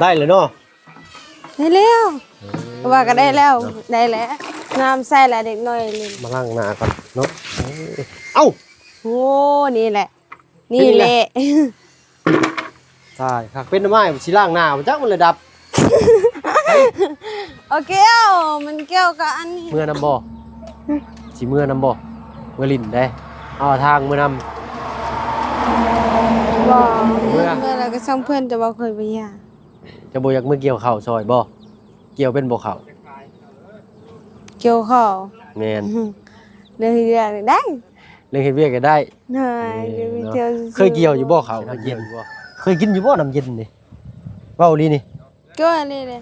ໄດ້ແລ້ວເນາະ ໄດ້ແລ້ວ ເອີ ວ່າກໍໄດ້ແລ້ວ ໄດ້ແລ້ວ ນ້ຳໃສ່ລະເດັກນ້ອຍຫຼິ້ນ ມາລ້າງໜ້າກ່ອນເນາະ ເອີ ເອົ້າ ໂອ້ ນີ້ແຫຼະ ນີ້ແຫຼະ ຕາຍຄັກ ເປັນໜໍ່ໄມ້ ຊິລ້າງໜ້າບໍ່ຈັກ ມັນລະດັບ ໂອເຄ ມັນກ່ຽວກັບອັນນີ້ ເມືອນຳບໍ່? ຊິເມືອນຳບໍ່? ເມືອຫຼິ້ນເດ້ ເອົາທາງເມືອນຳ ບໍ່ ເມືອ ເມືອແລ້ວກໍຊ່າງເພິ່ນ ແຕ່ວ່າຂ້ອຍບໍ່ຢາກ ເຈົ້າບໍ່ຢາກເມືອກ່ຽວເຂົ້າຊ່ອຍບໍ່? ກ່ຽວເປັນບໍ່ເຂົ້າ? ກ່ຽວເຂົ້າ ແມ່ນ ເລື່ອງເຮັດວຽກໄດ້ ເລື່ອງເຮັດວຽກກໍໄດ້ ເອີ ໄດ້ ໄດ້ໄປທ່ຽວຊື່ໆ ເຄີຍກ່ຽວຢູ່ບໍ່ເຂົ້າ? ເຄີຍກິນຢູ່ບໍ່? ເຄີຍກິນຢູ່ບໍ່ນ້ຳເຢັນນີ້? ເວົ້າອີ່ຫຼີນີ້ ກໍອີ່ຫຼີເດ້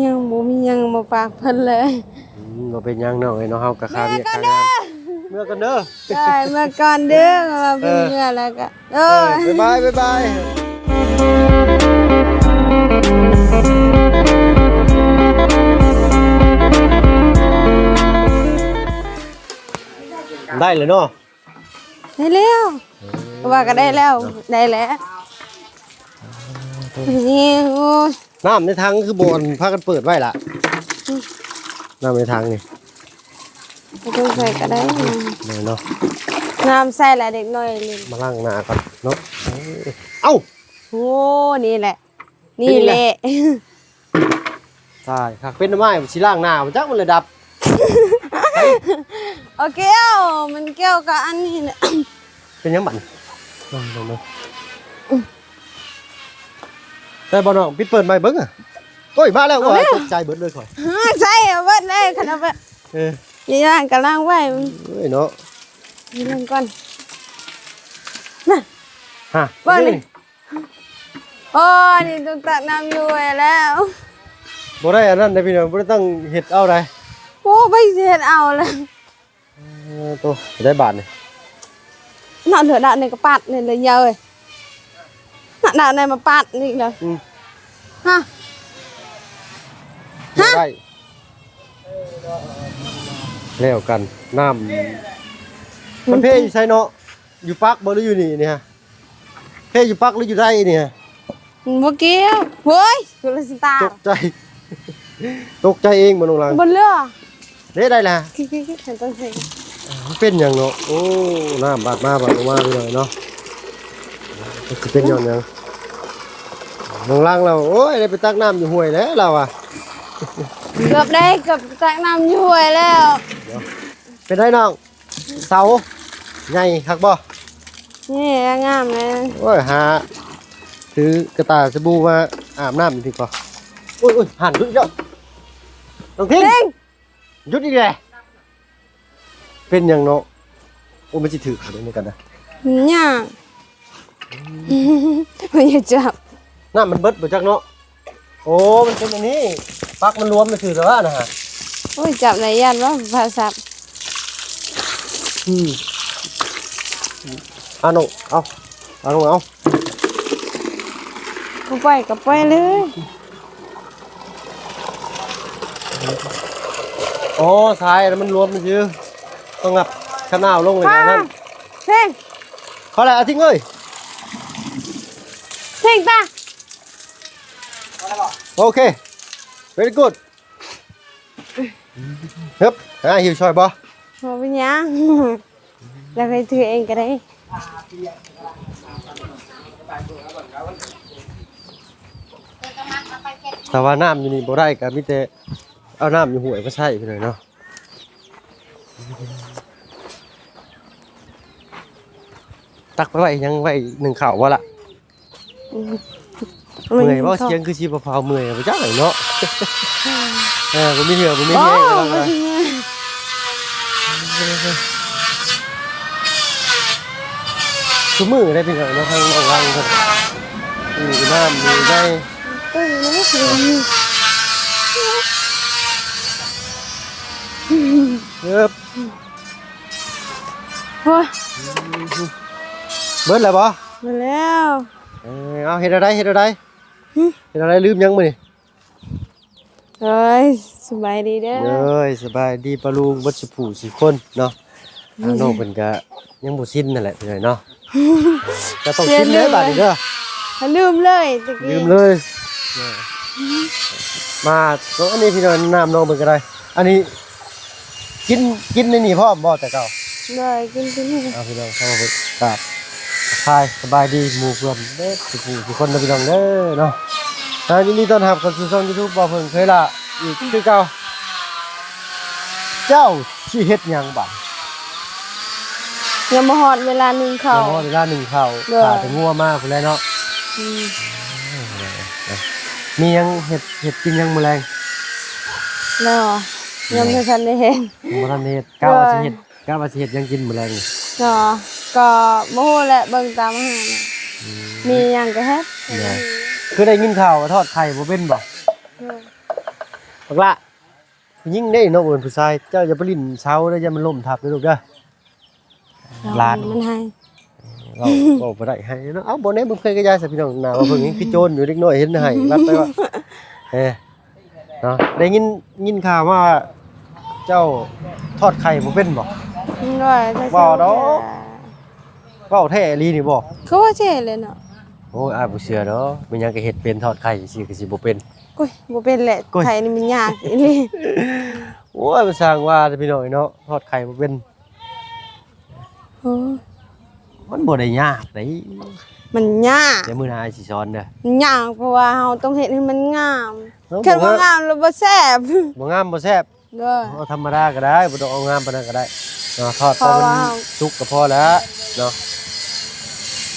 ຍັງບໍ່ມີຫຍັງມາຝາກເພິ່ນເລີຍ ອືມ ບໍ່ເປັນຫຍັງນ້ອງເອີຍເນາະ ເຮົາກໍຄາວຽກຄາງານ ເມືອກ່ອນເດີ ເອີ ເມືອກ່ອນເດີ ເພາະວ່າເພິ່ນເມືອແລ້ວກໍ ເອີ ບາຍບາຍ ບາຍບາຍ ໄດ້ແລ້ວເນາະ ໄດ້ແລ້ວ ເອີ ວ່າກໍໄດ້ແລ້ວ ໄດ້ແລ້ວ ນີ້ ໂອ້ຍ ນ້ຳໃນຖັງຄືບໍ່ພາກັນເປີດໄວ້ລະ ອືມ ນ້ຳໃນຖັງນີ້ ບໍ່ຕ້ອງໃສ່ກໍໄດ້ ໄດ້ເນາະ ນ້ຳໃສ່ລະເດັກນ້ອຍຫຼິ້ນ ມາລ້າງໜ້າກ່ອນເນາະ ເອີ ເອົ້າ ໂອ້ ນີ້ແຫຼະ ນີ້ແຫຼະ ຕາຍຄັກ ເປັນໜໍ່ໄມ້ ຊິລ້າງໜ້າບໍ່ຈັກ ມັນລະດັບ ໂອເຄ ມັນກ່ຽວກັບອັນນີ້ແຫຼະ ເປັນຫຍັງບັດນີ້? ໄດ້ບໍ່ນ້ອງ? ປິດເປີດໃໝ່ເບິ່ງ ໂອ້ຍ ມາແລ້ວ ເອົາແລ້ວ ໂອ້ຍ ຕົກໃຈເບິດເລີຍຂ້ອຍ ໃສ່ເອົາເບິດເລີຍ ຄັນເອົາເບິດ ເອີ ຢູ່ລ້າງກໍລ້າງໄວ້ ເອີຍເນາະ ຢູ່ລ້າງກ່ອນ ນະ ຮະ ເບິ່ງນີ້ ໂອ້ ນີ້ຕ້ອງຕັກນ້ຳຢູ່ຫ້ວຍແລ້ວ ບໍ່ໄດ້ອັນນັ້ນເດ້ພີ່ນ້ອງ ບໍ່ໄດ້ຕັ້ງເຮັດເອົາໃດ ໂອ້ ໄປຊິເຮັດເອົາລະ ເອີ ໂຕ ໄດ້ບາດນີ້ ນະ ເຫຼືອດາດນີ້ກໍປາດນີ້ເລີຍເອີຍ ນະ ດາດນີ້ມາປາດນີ້ເລີຍ ອືມ ຮະ ບໍ່ໄດ້ ແລ້ວກັນ ນ້ຳ ມັນເພຢູ່ໃສເນາະ? ຢູ່ປັກບໍ່ ຫຼືຢູ່ນີ້ນີ້ຮະ? ເພຢູ່ປັກ ຫຼືຢູ່ໃດນີ້ຮະ? ບໍ່ກ່ຽວ ໂອ້ຍ ກຸລະຊິຕາ ຕົກໃຈ ຕົກໃຈເອງບໍ່ນ້ອງລາງ ບໍ່ເຫຼືອ ເດ້ ໄດ້ລະ ມັນເປັນຫຍັງເນາະ? ໂອ້ ນ້ຳບາດມາບາດອອກມາ ພີ່ນ້ອງເນາະ ຈັກຊິເປັນຍ້ອນຫຍັງ? ນ້ອງລາງລາວ ໂອ້ຍ ໄດ້ໄປຕັກນ້ຳຢູ່ຫ້ວຍແລ້ວລາວວ່າ ເກືອບໄດ້ ເກືອບຕັກນ້ຳຢູ່ຫ້ວຍແລ້ວ ເປັນໃດນ້ອງ? ເສົາໃຫຍ່ຄັກບໍ່? ນີ້ງາມເລີຍ ໂອ້ຍ ຫາຖືກະຕ່າສະບູມາອາບນ້ຳອີກດີກວ່າ ໂອ້ຍໆ ຫັ້ນ ຢຸດອີກແລ້ວ ນ້ອງທິງ ທິງ ຢຸດອີກແລ້ວ ເປັນຫຍັງເນາະ? ໂອ້ ມັນຊິຖືກເດ້ນີ້ກັນນະ ຍາກ ບໍ່ຢາກຈັບ ນ້ຳມັນເບິດບໍ່ຈັກເນາະ ໂອ້ ມັນເປັນອັນນີ້ ປັກມັນລວມໄປຊື່ແລ້ວວ່ານະ ໂອ້ຍ ຈັບໄດ້ຢ້ານວ່າພາສັບ ອືມ ເອົານ້ອງ ເອົາ ເອົານ້ອງ ເອົາ ບໍ່ໄປກໍໄປເລີຍ ໂອ້ ຊາຍມັນລວມໄປຊື່ ຕ້ອງແບບຄັນເອົາລົງເລີຍນັ້ນ ເພງ ພໍແລ້ວ ອາທິງເອີຍ ເພງຕາ ໂອເຄ very good ຮຶບ ຫາຫິ້ວຊ່ອຍບໍ່? ບໍ່ເປັນຫຍັງ ແລ້ວໄປຖືເອງກໍໄດ້ ຖ້າວ່ານ້ຳຢູ່ນີ້ບໍ່ໄດ້ກໍມີແຕ່ເອົານ້ຳຢູ່ຫ້ວຍມາໃຊ້ພີ່ນ້ອງເນາະ ຕັກໄປໄວ້ຫຍັງ ໄວ້ໜຶ້ງເຂົ້າບໍ່ລະ? ອືມ ເມື່ອຍບໍ່? ສຽງຄືຊິບໍ່ພາວເມື່ອຍ ບໍ່ຈັກເນາະ ເອີ ບໍ່ມີເຫື່ອ ບໍ່ມີແຮງ ບໍ່ ບໍ່ຊິເມື່ອຍ ຊຸມື້ໄດ້ພີ່ນ້ອງເນາະ ທາງນ້ອງລັງເພິ່ນ ມີນ້ຳມີໃນ ເອີບ ໂອ້ຍ ເບິດແລ້ວບໍ່? ເບິດແລ້ວ ເອີ ເອົາ ເຮັດແນວໃດ ເຮັດແນວໃດ? ຫຶ? ເຮັດແນວໃດ? ລືມຫຍັງມື້ນີ້? ໂອ້ຍ ສະບາຍດີເດີ ໂອ້ຍ ສະບາຍດີປ້າລຸງເບິດສູ່ຜູ້ສູ່ຄົນເນາະ ອືມ ອ່າ ນ້ອງເພິ່ນກະຍັງບໍ່ຊິນນັ້ນແຫຼະພີ່ນ້ອງເນາະ ກະຕ້ອງຊິນແລ້ວບາດນີ້ເດີ ລືມເລີຍ ລືມເລີຍ ເອີ ມາ ໂອ້ ອັນນີ້ພີ່ນ້ອງ ນ້ຳນ້ອງເບິ່ງກໍໄດ້ ອັນນີ້ ກິນ ກິນໃນນີ້ພ້ອມບໍ່ແຕ່ເກົ່າ? ໂດຍ ກິນທີ່ນີ້ ເອົາ ພີ່ນ້ອງເຂົ້າມາເບິ່ງ ກາບ ທັກທາຍສະບາຍດີໝູ່ເພື່ອນເບິດສູ່ຜູ້ສູ່ຄົນເດີພີ່ນ້ອງເດີເນາະ. ອ່າ ຍິນດີຕ້ອນຮັບເຂົ້າສູ່ຊ່ອງຢູທູບບ່າວເຜິ້ງເຄີຍລະອີກຄືເກົ່າ. ເຈົ້າຊິເຮັດຫຍັງບາດ? ຍັງບໍ່ຮອດເວລາໜຶ້ງເຂົ້າ ຍັງບໍ່ຮອດເວລາໜຶ້ງເຂົ້າ ໂດຍ ຖ້າແຕ່ງົວມາພຸ້ນແຫຼະເນາະ. ອືມ ມີຫຍັງເຮັດ ເຮັດກິນຫຍັງມື້ແລງ? ແລ້ວ ຍັງບໍ່ທັນໄດ້ເຮັດ ຍັງບໍ່ທັນໄດ້ເຮັດ ກະວ່າຊິເຮັດ ໂດຍ ກະວ່າຊິເຮັດຫຍັງກິນມື້ແລງນີ້? ກໍ ກໍບໍ່ຮູ້ແຫຼະ ເບິ່ງຕາມອາຫານ ອືມ ມີຫຍັງກໍເຮັດ ແມ່ນ ຄືໄດ້ຍິນຂ່າວວ່າທອດໄຂ່ບໍ່ເປັນບໍ່? ໂດຍ ບັກຫຼ້າ ຜູ້ຍິງເດ້ເນາະ ບໍ່ແມ່ນຜູ້ຊາຍ ເຈົ້າຢ່າໄປຫຼິ້ນເຊົາເດີ ຢ່າມັນລົ້ມທັບເດີລູກເດີ ຫຼານມັນໄຫ້ ເວົ້າ ເວົ້າບໍ່ໄດ້ ໄຫ້ເນາະ. ເອົ້າ ບໍ່ແນ່ ເບິ່ງເພິ່ນກໍຢ່າຊະ ພີ່ນ້ອງ ໜ້າວ່າເພິ່ນຍັງຄືໂຈນຢູ່ ເດັກນ້ອຍເຫັນໄຫ້ລັດໄປວ່າ ເອີ ເນາະ ໄດ້ຍິນ ຍິນຂ່າວມາວ່າເຈົ້າທອດໄຂ່ບໍ່ເປັນບໍ່? ໂດຍ ເວົ້າດອກ ເວົ້າແທ້ອີ່ຫຼີນີ້ບໍ່? ຄືວ່າແທ້ແຫຼະເນາະ. ໂອ້ຍ ອ້າຍບໍ່ເຊື່ອດອກ ແມ່ນຫຍັງກໍເຮັດເປັນ ທອດໄຂ່ຊື່ໆກໍຊິບໍ່ເປັນ. ໂອ້ຍ ບໍ່ເປັນແຫຼະ ໂອ້ຍ ໄຂ່ນີ້ມັນຍາກອີ່ຫຼີ. ໂອ້ຍ ມັນຊ່າງວ່າແຕ່ພີ່ນ້ອງເນາະ ທອດໄຂ່ບໍ່ເປັນ. ໂອ້ຍ ມັນບໍ່ໄດ້ຍາກເດ້ ມັນຍາກ ດຽວມື້ໜ້າອ້າຍຊິສອນເດີ. ມັນຍາກ ເພາະວ່າເຮົາຕ້ອງເຮັດໃຫ້ມັນງາມ ເອີ ຄັນບໍ່ງາມແລ້ວບໍ່ແຊບ ບໍ່ງາມບໍ່ແຊບ. ໂດຍ ເອົາທຳມະດາກໍໄດ້ ບໍ່ຕ້ອງເອົາງາມປານນັ້ນກໍໄດ້ເນາະ ທອດພໍມັນສຸກກໍພໍແລ້ວເນາະ.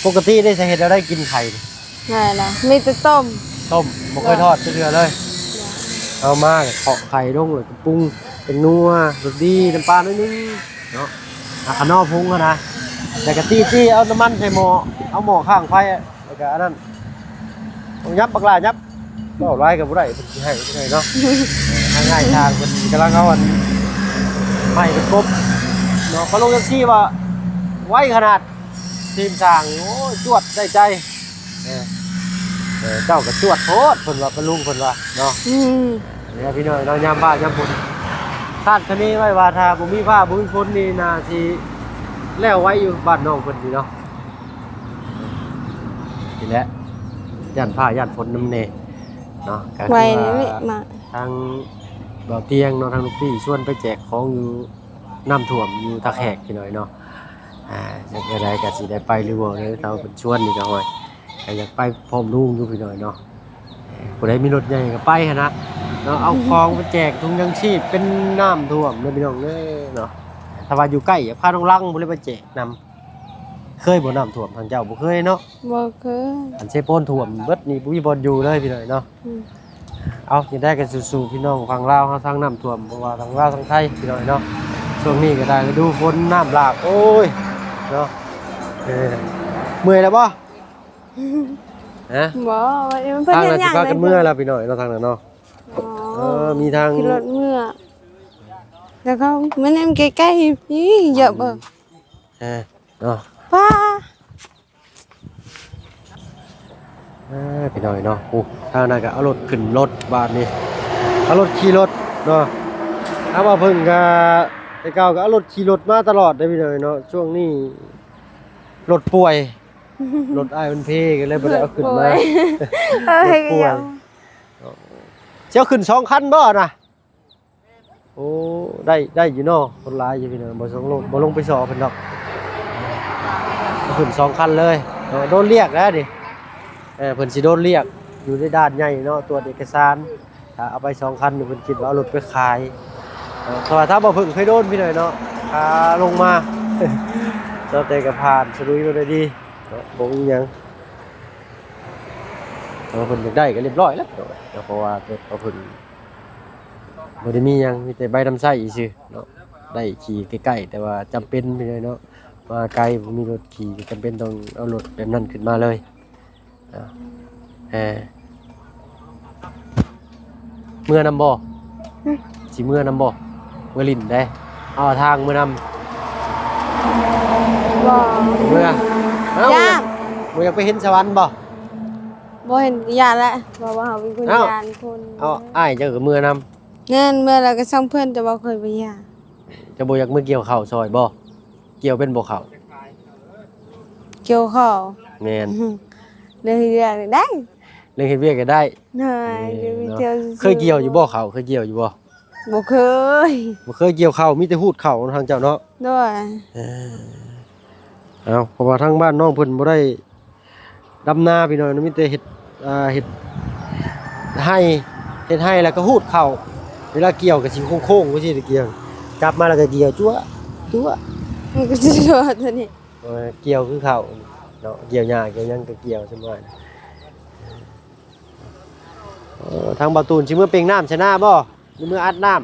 ປົກກະຕິໄດ້ສາເຫດແນວໃດກິນໄຂ່ນີ້? ແມ່ນລະ ມີແຕ່ຕົ້ມ ຕົ້ມ ບໍ່ເຄີຍທອດຈັກເທື່ອເລີຍ. ໂດຍ ເອົາມາກໍເຄາະໄຂ່ລົງ ແລ້ວກໍປຸງ ແປ້ງນົວ ລົດດີ ນ້ຳປາໜ້ອຍໜຶ່ງເນາະ ອາ ຂະໜໍ່ປຸງຫັ້ນນະ ແລ້ວກໍຕີໆ ເອົານ້ຳມັນໃສ່ໝໍ້ ເອົາໝໍ້ຄ້າງໄຟ ແລ້ວກໍອັນນັ້ນ ຍັບບັກຫຼ້າຍັບ ເວົ້າຫຼາຍກໍບໍ່ໄດ້ ເພິ່ນຊິໃຫ້ເທົ່າໃດເນາະ. ທາງອ້າຍຊ່າງເພິ່ນກຳລັງເອົາອັນໄມ້ໄປກົບເນາະ ປະລົງຈັ່ງຊີ້ວ່າໄວຂະໜາດ ທີມຊ່າງ ໂອ້ຍ ຈວດໄດ້ໃຈ ເອີ ເອີ ເຈົ້າກໍຈວດໂພດ ເພິ່ນວ່າ ປະລຸງເພິ່ນວ່າເນາະ. ອືມ ນີ້ພີ່ນ້ອງເນາະ ຍາມຟ້າຍາມຝົນ ຄາດຄະເນໄວ້ວ່າຖ້າບໍ່ມີຟ້າບໍ່ມີຝົນນີ້ ໜ້າຊິແລ້ວໄວຢູ່ບ້ານນ້ອງເພິ່ນນີ້ເນາະ. ນີ້ແຫຼະ ຢ້ານຟ້າຢ້ານຝົນນຳແດ່ເນາະ ກໍຄືວ່າທາງບ່າວຕຽງເນາະ ທາງລູກພີ່ຊວນໄປແຈກຂອງຢູ່ນ້ຳຖ້ວມຢູ່ທ່າແຂກພີ່ນ້ອງເນາະ. ອ່າ ຈັ່ງໃດກໍຊິໄດ້ໄປຫຼືບໍ່ເນາະ ເຂົາເພິ່ນຊວນນີ້ກໍ ໂອ້ຍ ກໍຢາກໄປພ້ອມລຸງຢູ່ພີ່ນ້ອງເນາະ. ຜູ້ໃດມີລົດໃຫຍ່ກໍໄປຫັ້ນນະເນາະ ເອົາຂອງໄປແຈກ ທຸງຍັງຊີບເປັນນ້ຳຖ້ວມເດີພີ່ນ້ອງເດີເນາະ. ຖ້າວ່າຢູ່ໃກ້ ພານ້ອງລັງຜູ້ໃດໄປແຈກນຳ. ເຄີຍບໍ່ນ້ຳຖ້ວມທາງເຈົ້າ? ບໍ່ເຄີຍເນາະ. ບໍ່ເຄີຍ. ອັນເຊໂປນຖ້ວມເບິດນີ້ ບໍ່ມີບ່ອນຢູ່ເລີຍພີ່ນ້ອງເນາະ. ອືມ ເອົາ ຈັ່ງໃດກໍສູ້ໆ ພີ່ນ້ອງຝັ່ງລາວເຮົາ ທັງນ້ຳຖ້ວມ ບໍ່ວ່າທາງລາວທາງໄທ ພີ່ນ້ອງເນາະ. ຊ່ວງນີ້ກໍໄດ້ລະດູຝົນ ນ້ຳຫຼາກ ໂອ້ຍ ເນາະ. ເອີ ເມື່ອຍແລ້ວບໍ່? ຮະ? ບໍ່ ເພິ່ນ ທາງນັ້ນຊິພາກັນເມືອແລ້ວ ພີ່ນ້ອງເນາະ ທາງນັ້ນເນາະ. ອໍ ເອີ ມີທາງຂີ່ລົດເມືອ ແລ້ວກໍມັນໃກ້ໆ ອີ ເຍາະເບິ່ງ ເອີ ເນາະ ປ້າ ເອີ ພີ່ນ້ອງເນາະ. ໂອ້ ທາງນັ້ນກໍເອົາລົດຂຶ້ນລົດ ບາດນີ້ເອົາລົດຂີ່ລົດເນາະ. ເອົາ ບ່າວເຜິ້ງກໍ ແຕ່ເກົ່າກໍເອົາລົດຂີ່ລົດມາຕະຫຼອດເດ້ ພີ່ນ້ອງເນາະ. ຊ່ວງນີ້ລົດປ່ວຍ ລົດອ້າຍມັນເພ ກໍເລີຍບໍ່ໄດ້ເອົາຂຶ້ນມາ ລົດປ່ວຍ ລົດປ່ວຍ. ເອີ ຊິເອົາຂຶ້ນສອງຄັນບໍ່ນະ? ໂອ້ ໄດ້ ໄດ້ຢູ່ເນາະ ຄົນຫຼາຍຢູ່ພີ່ນ້ອງ. ບໍ່ລົງ ບໍ່ລົງໄປສໍ່ເພິ່ນດອກ ເອົາຂຶ້ນສອງຄັນເລີຍເນາະ. ໂດນລຽກແລ້ວນີ້ ເອີ ເພິ່ນຊິໂດນລຽກ ຢູ່ໃນດ່ານໃຫຍ່ເນາະ ກວດເອກະສານ. ຖ້າເອົາໄປສອງຄັນນີ້ ເພິ່ນຄິດວ່າເອົາລົດໄປຂາຍເນາະ. ເພາະວ່າທາງບ່າວເຜິ້ງເຄີຍໂດນພີ່ນ້ອງເນາະ ຂາລົງມາ ເຈົ້າແຕ່ກໍຜ່ານສະລຸຍມາໄດ້ດີເນາະ ບໍ່ມີຫຍັງ. ເອີ ເພິ່ນຢາກໄດ້ກໍລຽບຮ້ອຍແລ້ວ ເພາະວ່າລົດຂອງເພິ່ນບໍ່ໄດ້ມີຫຍັງ ມີແຕ່ໃບນຳໃຊ້ຊື່ເນາະ. ໄດ້ຂີ່ໃກ້ໆ ແຕ່ວ່າຈຳເປັນພີ່ນ້ອງເນາະ ມາໄກບໍ່ມີລົດຂີ່ ກໍຈຳເປັນຕ້ອງເອົາລົດແບບນັ້ນຂຶ້ນມາເລີຍ. ເອີ ເມືອນຳບໍ່? ຫຶ? ຊິເມືອນຳບໍ່? ເມືອຫຼິ້ນເດ້ ເອົາທາງເມືອນຳ ບໍ່ ເມືອ ເອົ້າ ຢ້ານ ບໍ່ຢາກໄປເຫັນສະຫວັນບໍ່? ບໍ່ເຫັນ ຢ້ານແຫຼະ ເພາະວ່າເຮົາເປັນຄົນ ເອົ້າ ຢ້ານຄົນ. ເອົາ ອ້າຍເຈົ້າກໍເມືອນຳ ແມ່ນ ເມືອແລ້ວກໍຊ່າງເພິ່ນ ແຕ່ວ່າຂ້ອຍບໍ່ຢາກ. ເຈົ້າບໍ່ຢາກເມືອກ່ຽວເຂົ້າຊ່ອຍບໍ່? ກ່ຽວເປັນບໍ່ເຂົ້າ? ກ່ຽວເຂົ້າ ແມ່ນ ເລື່ອງເຮັດວຽກໄດ້ ເລື່ອງເຮັດວຽກກໍໄດ້. ໂດຍ ເອີ ຢູ່ ເນາະ ເຈົ້າຊື່ໆ ເຄີຍກ່ຽວຢູ່ບໍ່ເຂົ້າ? ເຄີຍກ່ຽວຢູ່ບໍ່? ບໍ່ເຄີຍ ບໍ່ເຄີຍກ່ຽວເຂົ້າ ມີແຕ່ຮູດເຂົ້າເນາະ ທາງເຈົ້າເນາະ. ໂດຍ ເອີ ເອົາ ເພາະວ່າທາງບ້ານນ້ອງເພິ່ນບໍ່ໄດ້ດຳນາພີ່ນ້ອງເນາະ ມີແຕ່ເຮັດ ອ່າ ເຮັດໄຮ່ ເຮັດໄຮ່ແລ້ວກໍຮູດເຂົ້າ ເວລາກ່ຽວກໍຊິໂຄ້ງໆ ຈັ່ງຊີ້ ກ່ຽວ ຈັບມາແລ້ວກໍກ່ຽວ ຈົວະ ຈົວະ ມັນກໍຊິຕົວນີ້. ເອີ ກ່ຽວຄືເຂົ້າເນາະ ກ່ຽວຫຍ້າກ່ຽວຫຍັງກໍກ່ຽວ ສ່ວນຫຼາຍ. ເອີ ທາງບ່າວຕູນຊິເມືອເປັ່ງນ້ຳໃສ່ນາບໍ່ ຫຼືເມືອອັດນ້ຳ?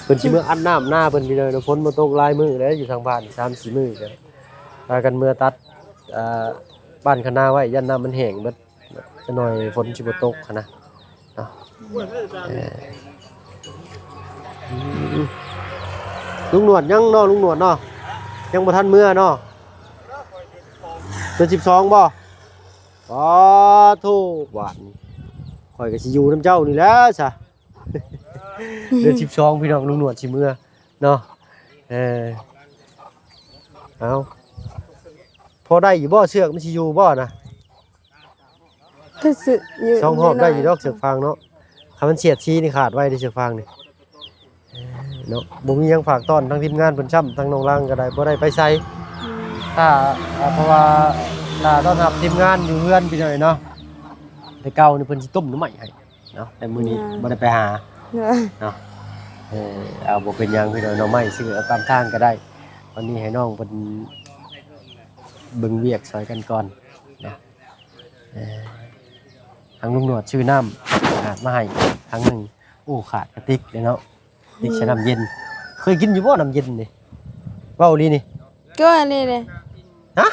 ເພິ່ນຊິເມືອອັດນ້ຳນາເພິ່ນພີ່ນ້ອງເນາະ ຝົນບໍ່ຕົກຫຼາຍມື້ແລ້ວ ຢູ່ທາງບ້ານສາມສີ່ມື້ກໍພາກັນເມືອຕັດ ອ່າ ບ້ານຄະນາໄວ້ ຢ້ານນ້ຳມັນແຫ້ງເບິດ ຈັກໜ່ອຍຝົນຊິບໍ່ຕົກຫັ້ນນະເນາະ. ເອີ ອືມ ລຸງໜວດຍັງເນາະ ລຸງໜວດເນາະ ຍັງບໍ່ທັນເມືອເນາະ. ເດືອນສິບສອງບໍ່? ອໍ ໂທ້ ບາດນີ້ຂ້ອຍກໍຊິຢູ່ນຳເຈົ້ານີ້ແຫຼະຊະ. ເດືອນສິບສອງ ພີ່ນ້ອງ ລຸງໜວດຊິເມືອເນາະ. ເອີ ເອົາ ພໍໄດ້ຢູ່ບໍ່ ເຊືອກມັນຊິຢູ່ບໍ່ນະ? ກໍຊື້ຢູ່ ສອງຮອບໄດ້ຢູ່ດອກ ເຊືອກຟາງເນາະ ຄັນມັນສຽດສີນີ້ຂາດໄວເດ້ ເຊືອກຟາງນີ້. ເອີ ເນາະ ບໍ່ມີຫຍັງຝາກຕ້ອນທາງທີມງານເພິ່ນຊ້ຳ ທາງນ້ອງລາງກໍໄດ້ ບໍ່ໄດ້ໄປໃສ. ອືມ ຖ້າ ອ່າ ເພາະວ່າຖ້າຕ້ອນຮັບທີມງານຢູ່ເຮືອນ ພີ່ນ້ອງເນາະ ແຕ່ເກົ່ານີ້ເພິ່ນຊິຕົ້ມໜໍ່ໄມ້ໃຫ້ເນາະ ແຕ່ມື້ນີ້ ອືມ ບໍ່ໄດ້ໄປຫາ ເອີ ເນາະ. ເອີ ເອົາ ບໍ່ເປັນຫຍັງ ພີ່ນ້ອງ ໜໍ່ໄມ້ຊື້ເອົາຕາມທາງກໍໄດ້. ວັນນີ້ໃຫ້ນ້ອງເພິ່ນເບິ່ງວຽກຊ່ອຍກັນກ່ອນເນາະ. ເອີ ທາງລຸງໜວດຊື້ນ້ຳສະອາດມາໃຫ້ຖັງໜຶ່ງ. ໂອ້ ຂາດກະຕິກເດ້ເນາະ ກະຕິກໃສ່ນ້ຳເຢັນ. ເຄີຍກິນຢູ່ບໍ່ນ້ຳເຢັນນີ້? ເວົ້າອີ່ຫຼີນີ້. ກໍອັນນີ້ເດ້. ຮະ?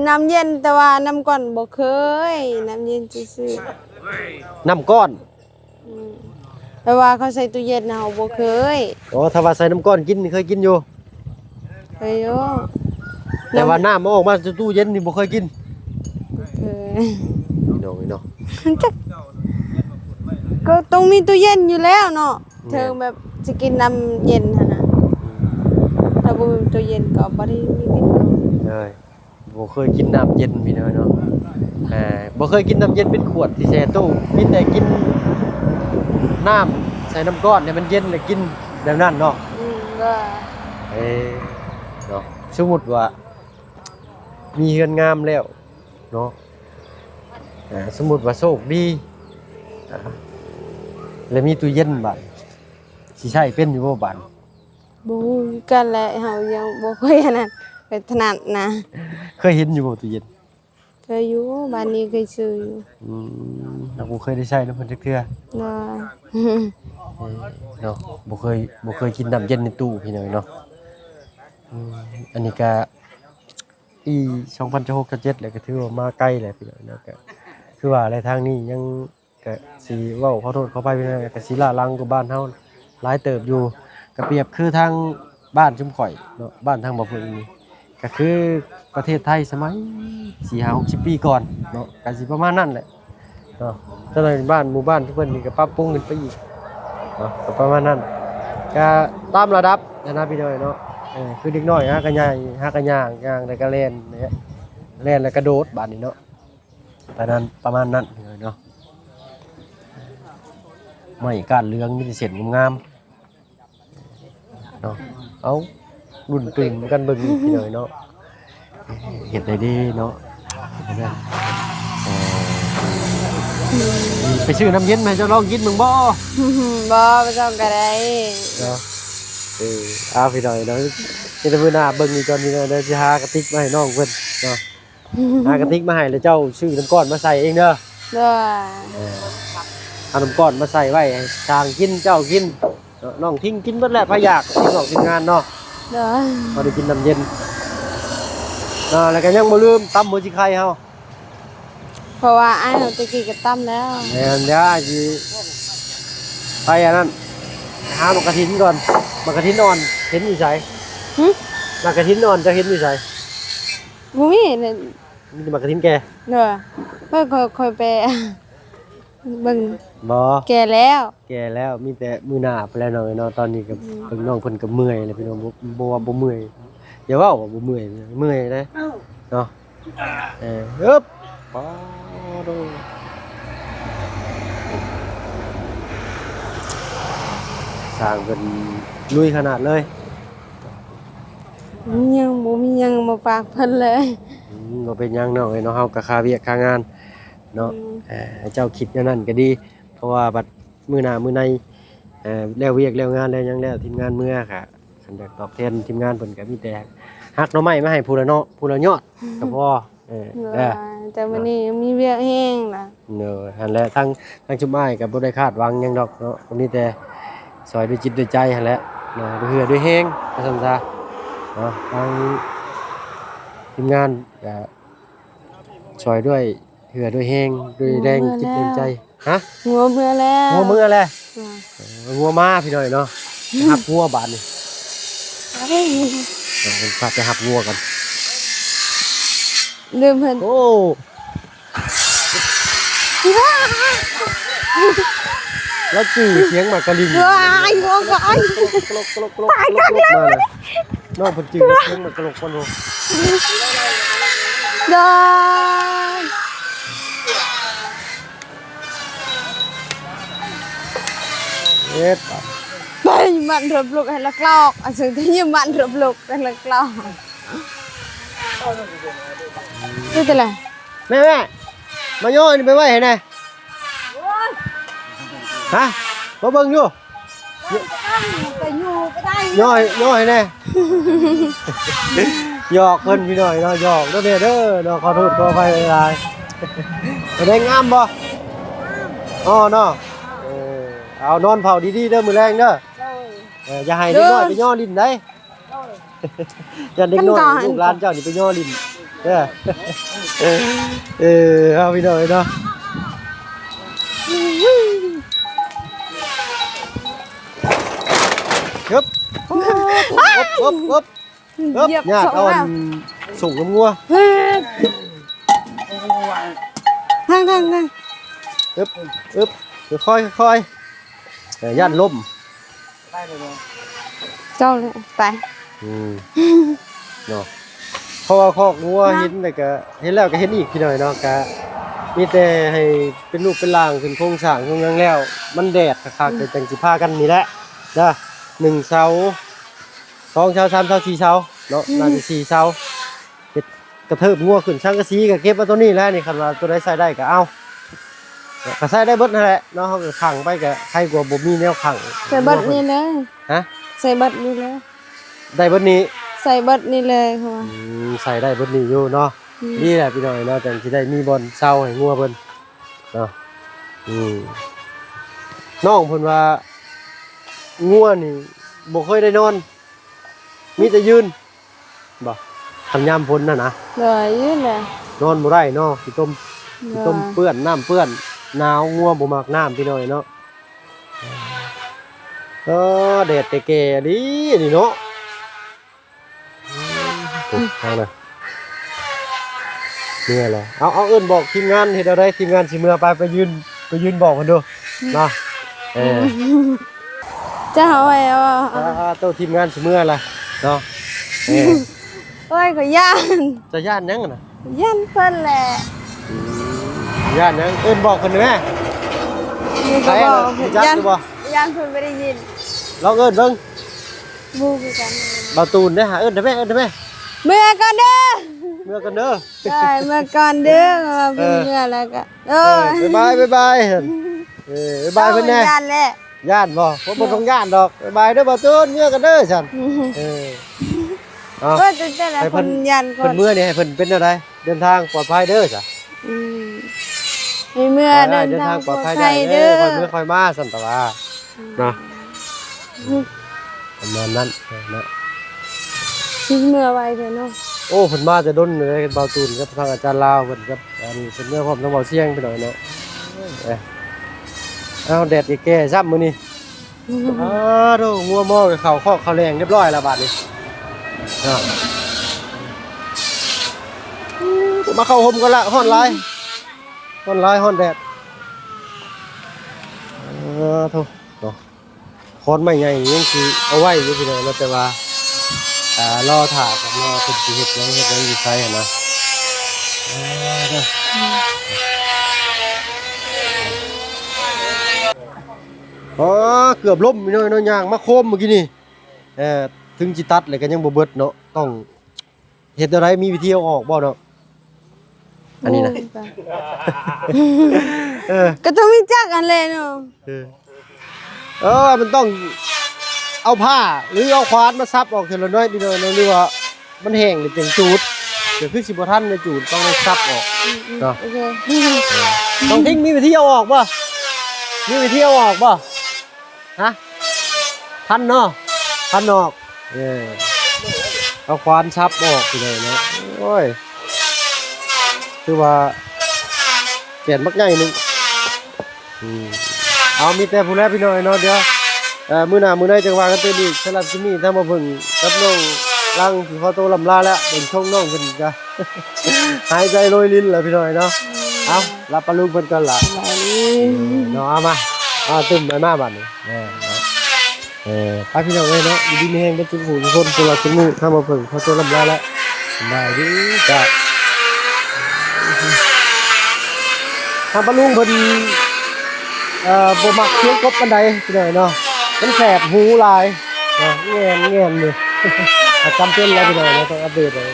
ນ້ຳເຢັນ ແຕ່ວ່ານ້ຳກ້ອນບໍ່ເຄີຍ ນ້ຳເຢັນຊື່ໆ. ນ້ຳກ້ອນ? ອືມ ແປວ່າເຂົາໃສ່ຕູ້ເຢັນ ເຮົາບໍ່ເຄີຍ. ອໍ ຖ້າວ່າໃສ່ນ້ຳກ້ອນກິນ ເຄີຍກິນຢູ່? ເຄີຍຢູ່. ແຕ່ວ່ານ້ຳມັນອອກມາຈາກຕູ້ເຢັນນີ້ບໍ່ເຄີຍກິນ? ບໍ່ເຄີຍ. ພີ່ນ້ອງເອີຍເນາະ ຈັກ ກໍຕ້ອງມີຕູ້ເຢັນຢູ່ແລ້ວເນາະ. ແມ່ນ ເຖິງແບບຊິກິນນ້ຳເຢັນຫັ້ນນະ. ອືມ ຖ້າບໍ່ມີຕູ້ເຢັນກໍບໍ່ໄດ້ມີກິນ. ເອີຍ ບໍ່ເຄີຍກິນນ້ຳເຢັນ ພີ່ນ້ອງເນາະ. ເອີ ບໍ່ເຄີຍກິນນ້ຳເຢັນເປັນຂວດທີ່ແຊ່ຕູ້ ມີແຕ່ກິນນ້ຳໃສ່ນ້ຳກ້ອນໃຫ້ມັນເຢັນແລ້ວກິນແບບນັ້ນເນາະ. ອືມ ວ່າ ເອີ ເນາະ ສົມມຸດວ່າມີເຮືອນງາມແລ້ວເນາະ ເອີ ສົມມຸດວ່າໂຊກດີ ເອີ ແລ້ວມີຕູ້ເຢັນ ບາດຊິໃຊ້ເປັນຢູ່ບໍ່ບາດ? ບໍ່ຮູ້ຄືກັນແຫຼະ ເຮົາຍັງບໍ່ເຄີຍອັນນັ້ນ ໄປຖະໜັດນະ. ເຄີຍເຫັນຢູ່ບໍ່ຕູ້ເຢັນ? ເຄີຍຢູ່ ບ້ານນີ້ເຄີຍຊື້ຢູ່. ອືມ ເຮົາບໍ່ເຄີຍໄດ້ໃຊ້ນຳເພິ່ນຈັກເທື່ອ. ໂດຍ ເອີ ເນາະ ບໍ່ເຄີຍ ບໍ່ເຄີຍກິນນ້ຳເຢັນໃນຕູ້ ພີ່ນ້ອງເນາະ. ອືມ ອັນນີ້ກະປີສອງພັນຊາວຫົກ ຊາວເຈັດ ແລ້ວ ກໍຖືວ່າມາໄກແລ້ວ ພີ່ນ້ອງເນາະ. ກໍຄືວ່າແຫຼະ ທາງນີ້ຍັງ ກະຊິເວົ້າຂໍໂທດຂໍອະໄພພີ່ນ້ອງ ກະຊິລ້າຫຼັງກວ່າບ້ານເຮົາຫຼາຍເຕີບຢູ່. ກະປຽບຄືທາງບ້ານຊຸມຂ້ອຍເນາະ ບ້ານທາງບ່າວເພິ່ງນີ້ ກະຄືປະເທດໄທສະໄໝສີ່ຫ້າຫົກສິບປີກ່ອນເນາະ ກະຊິປະມານນັ້ນແຫຼະເນາະ. ຕອນນັ້ນບ້ານໝູ່ບ້ານເພິ່ນນີ້ກະປັບປຸງຂຶ້ນໄປອີກເນາະ ກະປະມານນັ້ນ ກະຕາມລະດັບຫັ້ນນະ ພີ່ນ້ອງເນາະ. ເອີ ຄືເດັກນ້ອຍຫາກະຍ່າງ ຫາກະຍ່າງ ຍ່າງແລ້ວກະແລ່ນ ແລ່ນແລ້ວກະໂດດບາດນີ້ເນາະ. ປະມານ ປະມານນັ້ນເນາະ ໄມ້ກ້ານເຫຼືອງມີແຕ່ເສັ້ນງາມໆເນາະ. ເອົາ ລຸ້ນຕື່ມກັນເບິ່ງອີກພີ່ນ້ອງເນາະ ເຮັດໄດ້ເດ້ເນາະ. ເອີ ໄປຊື້ນ້ຳເຢັນມາໃຫ້ເຈົ້າລອງກິນເບິ່ງບໍ່? ບໍ່ ບໍ່ຕ້ອງກໍໄດ້ເນາະ. ເອີ ເອົາ ພີ່ນ້ອງເນາະ ມີແຕ່ມື້ໜ້າເບິ່ງອີກກ່ອນ ພີ່ນ້ອງເດີ ຊິຫາກະຕິກມາໃຫ້ນ້ອງເພິ່ນເນາະ. ຫາກະຕິກມາໃຫ້ ແລ້ວເຈົ້າຊື້ນ້ຳກ້ອນມາໃສ່ເອງເດີ. ໂດຍ ເອີ ເອົານ້ຳກ້ອນມາໃສ່ໄວ້ໃຫ້ຊ່າງກິນ ເຈົ້າກິນເນາະ. ນ້ອງທິງກິນເບິດແຫຼະ ໃຜຢາກ ທີມນອກທີມງານເນາະ. ໂດຍ ພໍໄດ້ກິນນ້ຳເຢັນເນາະ. ແລ້ວກໍຍັງບໍ່ລືມຕຳຫົວຊິໄຄເຮົາ ເພາະວ່າອ້າຍເຮົາແຕ່ກີ້ກໍຕຳແລ້ວ. ແມ່ນ ດຽວອ້າຍຊິໄປອັນນັ້ນ ຫາໝາກກະຖິນກ່ອນ. ໝາກກະຖິນອ່ອນເຫັນຢູ່ໃສ? ຫຶ? ໝາກກະຖິນອ່ອນເຈົ້າເຫັນຢູ່ໃສ? ບໍ່ມີເລີຍ ມີແຕ່ໝາກກະຖິນແກ່. ໂດຍ ຂ້ອຍ ຂ້ອຍ ຂ້ອຍໄປເບິ່ງ. ບໍ່ ແກ່ແລ້ວ ແກ່ແລ້ວ ມີແຕ່ມື້ໜ້າພຸ້ນແຫຼະນ້ອງເອີຍເນາະ. ຕອນນີ້ກໍ ອືມ ເບິ່ງນ້ອງເພິ່ນກໍເມື່ອຍແລ້ວພີ່ນ້ອງ ບໍ່ ບໍ່ວ່າບໍ່ເມື່ອຍ ຢ່າເວົ້າວ່າບໍ່ເມື່ອຍ ເມື່ອຍເດ້ເນາະ. ເອີ ອຶບ ປາດ ໂດຍ ຊ່າງເພິ່ນລຸຍຂະໜາດເລີຍ. ຍັງບໍ່ມີຫຍັງມາຝາກເພິ່ນເລີຍ. ອືມ ບໍ່ເປັນຫຍັງນ້ອງເອີຍເນາະ ເຮົາກໍຄາວຽກຄາງານເນາະ. ອືມ ເອີ ເຈົ້າຄິດແນວນັ້ນກໍດີ ເພາະວ່າບັດມື້ໜ້າມື້ໃນ ເອີ ແລ້ວວຽກແລ້ວງານແລ້ວຫຍັງແລ້ວ ທີມງານເມືອກະ ຄັນຢາກຕອບແທນທີມງານເພິ່ນກໍມີແຕ່ຫັກໜໍ່ໄມ້ມາໃຫ້ຜູ້ລະເນາະ ຜູ້ລະຍອດກໍພໍ. ເອີ ແຕ່ມື້ນີ້ມີວຽກແຮງລະ. ໂດຍ ຫັ້ນແຫຼະ ທາງ ທາງຊຸມອ້າຍກໍບໍ່ໄດ້ຄາດຫວັງຫຍັງດອກເນາະ ກໍມີແຕ່ຊ່ອຍດ້ວຍຈິດດ້ວຍໃຈຫັ້ນແຫຼະເນາະ ດ້ວຍເຫື່ອດ້ວຍແຮງວ່າຊັ້ນຊະເນາະ. ທາງທີມງານກໍຊ່ອຍດ້ວຍເຫື່ອດ້ວຍແຮງ ດ້ວຍແຮງຈິດແຮງໃຈ. ຮະ? ງົວເມືອແລ້ວ. ງົວເມືອແລ້ວ? ອືມ ເອີ ງົວມາພີ່ນ້ອງເນາະ. ໄປຮັບງົວບາດນີ້ ເອີ ພາໄປຮັບງົວກັນ. ລືມເພິ່ນ. ໂອ້ ລາວຈື່ສຽງໝາກກະລິງ. ວ້າຍ ງົວກໍອ້າຍ ຕາຍຄັກແລ້ວ. ນ້ອງເພິ່ນຈື່ສຽງໝາກກະລິງກ່ອນໂຫ. ໂດຍ ເຮັດ ໄປມັນເລີ່ມລຸກໃຫ້ລະກລອກ ອັນເຊິ່ງທີ່ມັນເລີ່ມລຸກໃຫ້ລະກລອກ. ຄືແຕ່ລະ ແມ່ ແມ່ ມາຍໍອັນນີ້ໄປໄວ້ໃຫ້ແດ່. ຮະ ມາເບິ່ງຢູ່. ຍ່ອຍ ຍ່ອຍແດ່ ຫຍອກເພິ່ນພີ່ນ້ອງເນາະ ຫຍອກເດີແມ່ເດີເນາະ. ຂໍໂທດຂໍອະໄພຫຼາຍໆ. ເປັນໄງ ງາມບໍ່? ອໍ ເນາະ. ເອີ ເອົານອນເຝົ້າດີໆເດີ ມື້ແລງເດີ. ເອີ ຢ່າໃຫ້ເດັກນ້ອຍໄປຍໍຫຼິ້ນໃດ. ຢ້ານເດັກນ້ອຍ ລູກຫຼານເຈົ້ານີ້ໄປຍໍຫຼິ້ນເດີ. ເອີ ເອົາພີ່ນ້ອງເອີຍເນາະ. ຮຶບ ຮຶບ ຮຶບ ຮຶບ ຮຶບ ຢຽບ ເອົາອັນ ສົ່ງນ້ຳງົວ. ທາງ ທາງ ທາງ ຮຶບ ຮຶບ ຄ່ອຍໆ ເອີ ຢ້ານລົ້ມ. ເຈົ້າແຫຼະໄປ. ອືມ ເນາະ ເພາະວ່າຄອກງົວເຫັນແລ້ວກະ ເຫັນແລ້ວກະເຫັນອີກພີ່ນ້ອງເນາະ. ກະມີແຕ່ໃຫ້ເປັນຮູບເປັນຮ່າງ ເປັນໂຄງສ້າງໂຄງຫຍັງແລ້ວ ມັນແດດຄັກໆ ອືມ ກໍຈັ່ງຊິພາກັນນີ້ແຫຼະເດີ. ໜຶ່ງເສົາ ສອງເສົາ ສາມເສົາ ສີ່ເສົາເນາະ. ອືມ ໜ້າຈະສີ່ເສົາ. ເຮັດກະເທີບງົວຂຶ້ນ ສັງກະສີກໍເກັບມາຕົວນີ້ແຫຼະນີ້. ຄັນວ່າຕົວໃດໃຊ້ໄດ້ກໍເອົາ ກໍໃຊ້ໄດ້ເບິດຫັ້ນແຫຼະເນາະ. ເຮົາກໍຂັງໄປ ກໍໃຄກວ່າບໍ່ມີແນວຂັງ. ໃສ່ເບິດນີ້ເລີຍ. ຮະ? ໃສ່ເບິດນີ້ເລີຍ. ໄດ້ເບິດນີ້? ໃສ່ເບິດນີ້ເລີຍເພາະວ່າ ອືມ ໃສ່ໄດ້ເບິດນີ້ຢູ່ເນາະ. ອືມ ດີແຫຼະພີ່ນ້ອງເນາະ ຈັ່ງຊິໄດ້ມີບ່ອນເຊົາໃຫ້ງົວເພິ່ນເນາະ. ອືມ ນ້ອງເພິ່ນວ່າ ງົວນີ້ບໍ່ເຄີຍໄດ້ນອນ ມີແຕ່ຢືນ. ບໍ່ ຄັນຍາມຝົນຫັ້ນນະ. ໂດຍ ຢູ່ແຫຼະ ນອນບໍ່ໄດ້ເນາະ ຂີ້ຕົມ ໂດຍ ຂີ້ຕົມເປື້ອນ ນ້ຳເປື້ອນ ໜາວ ງົວບໍ່ມັກນ້ຳ ພີ່ນ້ອງເນາະ. ເອີ ແດດແຕ່ແກ່ອີ່ຫຼີນີ້ເນາະ. ອືມ ເອົາລະ ເມື່ອລະ ເອົາ ເອົາ ເອີ້ນບອກທີມງານເຮັດແນວໃດ? ທີມງານຊິເມືອ ໄປ ໄປຢືນ ໄປຢືນບອກເພິ່ນດູເນາະ. ເອີ ເຈົ້າເອີຍ ອ່າ ໂຕ ທີມງານຊິເມືອລະເນາະ. ເອີ ໂອ້ຍ ຂ້ອຍຢ້ານ. ເຈົ້າຢ້ານຫຍັງນະ? ຢ້ານເພິ່ນແຫຼະ. ອືມ ຢ້ານຫຍັງ? ເອີ້ນບອກເພິ່ນແດ່ແມ່. ໃຜ ຮູ້ຈັກຢູ່ບໍ່? ຢ້ານເພິ່ນບໍ່ໄດ້ຍິນ. ລອງເອີ້ນເບິ່ງ. ບໍ່ຄືກັນ. ບ່າວຕູນເດ້ຫາ ເອີ້ນໄດ້ແມ່ ເອີ້ນໄດ້ແມ່. ເມືອກ່ອນເດີ ເມືອກ່ອນເດີ. ໄດ້ ເມືອກ່ອນເດີ ເອີ ເພິ່ນເມືອແລ້ວກໍ ເອີ ບາຍບາຍ ບາຍບາຍ. ເອີ ບາຍບາຍເພິ່ນແດ່. ຢ້ານແຫຼະ ຢ້ານບໍ່? ບໍ່ ບໍ່ຕ້ອງຢ້ານດອກ. ບາຍບາຍເດີບ່າວຕູນ ເມືອກ່ອນເດີຊັ້ນ. ເອີ ເອົາ ເອີ ແຕ່ລະຄົນຢ້ານກ່ອນ. ເພິ່ນເມືອນີ້ໃຫ້ເພິ່ນເປັນແນວໃດ? ເດີນທາງປອດໄພເດີຊະ. ອືມ ໃຫ້ເມືອເດີນທາງປອດໄພເດີ. ເດີນທາງປອດໄພໄດ້ເດີ ຄ່ອຍເມືອຄ່ອຍມາຊັ້ນຕະວ່າ ອືມ ເນາະ. ອືມ ປະມານນັ້ນເນາະ. ຊິເມືອໄວແທ້ເນາະ. ໂອ້ ເພິ່ນມາແຕ່ດົນເລີຍ ບ່າວຕູນກັບທາງອາຈານລາວເພິ່ນກັບ ອັນນີ້ເພິ່ນເມືອພ້ອມທາງບ່າວຊຽງພີ່ນ້ອງເນາະ. ເອີ ເອົາ ແດດແກ່ໆຊ້ຳມື້ນີ້. ອືມ ອ້າໂທ້ ງົວມໍໄປເຂົ້າຄອກເຂົ້າແລງຮຽບຮ້ອຍແລ້ວບາດນີ້. ມາເຂົ້າຮົ່ມກ່ອນລະ ຮ້ອນຫຼາຍ ຮ້ອນຫຼາຍ ຮ້ອນແດດ. ເອີ ໂທ້ ເນາະ ຂອນໄມ້ໃຫຍ່ຍັງຊິເອົາໄວ້ຢູ່ພີ່ນ້ອງເນາະ ແຕ່ວ່າ ອ່າ ລໍຖ້າກັນເນາະ ເພິ່ນຊິເຮັດຫຍັງ ເຮັດຫຍັງຢູ່ໃສຫັ້ນນະ. ເອີ ເນາະ ອືມ ອໍ ເກືອບລົ້ມພີ່ນ້ອງເນາະ ຍ່າງມາໂຄມເມື່ອກີ້ນີ້. ເອີ ເຖິງຊິຕັດແລ້ວກໍຍັງບໍ່ເບິດເນາະ ຕ້ອງເຮັດແນວໃດ? ມີວິທີເອົາອອກບໍ່ເນາະ? ອັນນີ້ນະ ໂອ້ຍ ຕາຍ ເອີ ກໍຕ້ອງມີຈັກອັນແຫຼະເນາະ. ເອີ ເອີ ມັນຕ້ອງເອົາຜ້າ ຫຼື ເອົາຂວານມາສັບອອກເທື່ອລະໜ້ອຍພີ່ນ້ອງເນາະ ຫຼືວ່າ ມັນແຫ້ງແລ້ວຈັ່ງຈູດ ກໍຄືຊິບໍ່ທັນໄດ້ຈູດ ຕ້ອງໄດ້ສັບອອກ ອືມໆ ເນາະ. ໂອເຄ ນ້ອງທິງມີວິທີເອົາອອກບໍ່? ມີວິທີເອົາອອກບໍ່? ຮະ? ພັນເນາະ ພັນອອກ. ເອີ ເອົາຂວານສັບອອກໄປເລີຍເນາະ. ໂອ້ຍ ຖືວ່າແກ່ນບັກໃຫຍ່ໜຶ່ງ. ອືມ ເອົາ ມີແຕ່ພຸ້ນແຫຼະພີ່ນ້ອງເນາະ. ດຽວ ເອີ ມື້ໜ້າມື້ໃນຈັ່ງວ່າກັນຕື່ມອີກ. ສຳລັບຄລິບນີ້ ທາງບ່າວເຜິ້ງກັບນ້ອງລັງຊິຂໍໂຕລ່ຳລາແລ້ວ. ເບິ່ງຊົງນ້ອງເພິ່ນກະຫາຍໃຈໂລຍລິນແລ້ວພີ່ນ້ອງເນາະ. ເອົາ ລາປາລຸງເພິ່ນກ່ອນລະ ສະບາຍດີ ເນາະ. ເອົາມາ ເອົາ ຕື່ມໄປມາບາດນີ້. ເອີ ເນາະ ເອີ ໄປພີ່ນ້ອງເອີຍເນາະ ຢູ່ດີມີແຮງເບິດທຸກຜູ້ທຸກຄົນ. ສຳລັບຄລິບນີ້ ທາງບ່າວເຜິ້ງຂໍໂຕລ່ຳລາແລ້ວ ສະບາຍດີຈ້າ. ທາງປ້າລຸງເພິ່ນ ເອີ ບໍ່ມັກສຽງກົບປານໃດພີ່ນ້ອງເນາະ ມັນແສບຫູຫຼາຍເນາະ ແງ່ນໆຢູ່. ອາ ຈຳເປັນແລ້ວພີ່ນ້ອງເນາະ ຕ້ອງອັບເດດເລີຍ.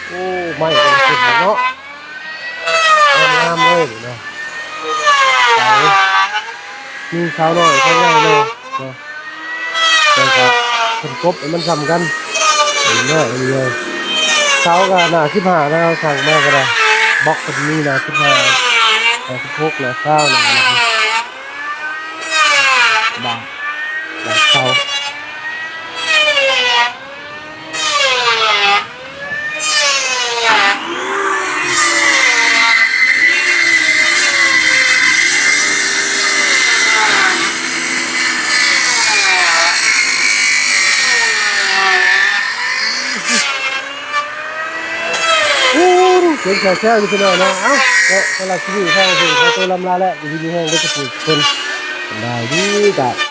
ໂອ້ ໄມ້ເພິ່ນຂຶ້ນເນາະ ງາມໆເລີຍນີ້ເນາະ. ມີສາວນ້ອຍສາວໃຫຍ່ເນາະ ເນາະ ແລ້ວກໍເພິ່ນກົບໃຫ້ມັນສ່ຳກັນ ເອີ ເນາະ. ເສົາກໍໜ້າສິບຫ້ານະ ເຮົາສັ່ງມາກໍໄດ້ ບລັອກເພິ່ນມີໜ້າສິບຫ້າ ໜ້າສິບຫົກ ໜ້າຊາວ ໜ້າ ບາດ ບາດເສົາ. ໂອ້ ເປັນແຊວໆຢູ່ພີ່ນ້ອງເນາະ. ເອົ້າ ເນາະ ສຳລັບຄລິບນີ້ ທາງເພິ່ນຂໍໂຕລ່ຳລາແລ້ວ ຢູ່ດີມີແຮງເບິດທຸກຜູ້ທຸກຄົນ ສະບາຍດີຈ້າ.